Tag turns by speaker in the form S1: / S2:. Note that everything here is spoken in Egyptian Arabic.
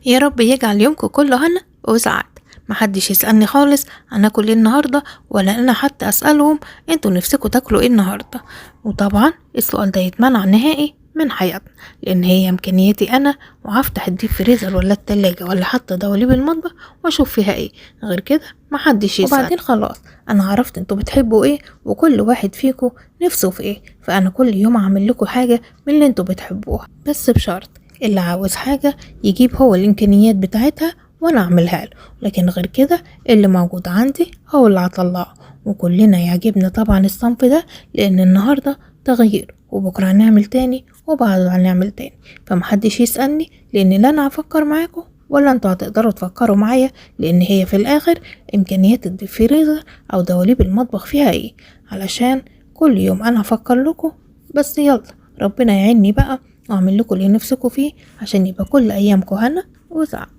S1: يا رب يجعل يومكم كله هنا وسعادة. محدش يسألني خالص هناكل ايه النهاردة، ولا انا حتى اسألهم انتوا نفسكوا تاكلوا ايه النهاردة. وطبعا السؤال ده يتمنع نهائي من حياتنا، لان هي امكانياتي انا، وهفتح ال deep freezer ولا التلاجة ولا حتى دواليب المطبخ واشوف فيها ايه، غير كده محدش يسأل. وبعدين خلاص انا عرفت انتوا بتحبوا ايه وكل واحد فيكم نفسه في ايه، فانا كل يوم اعمل لكم حاجة من اللي انتوا بتحبوها، بس بشرط اللي عاوز حاجة يجيب هو الامكانيات بتاعتها وانا اعملها له، لكن غير كده اللي موجود عندي هو اللي هطلعه. وكلنا يعجبنا طبعا الصنف ده، لان النهاردة تغيير وبكرة هنعمل تاني وبعده هنعمل تاني، فمحدش يسألني لان لا انا هفكر معاكم ولا انتوا هتقدروا تفكروا معايا، لان هي في الاخر امكانيات ال deep freezer او دواليب المطبخ فيها ايه، علشان كل يوم انا هفكر لكم. بس يلا ربنا يعيني بقى واعمل لكم اللي نفسكم فيه عشان يبقى كل ايامكم هنا وسعادة.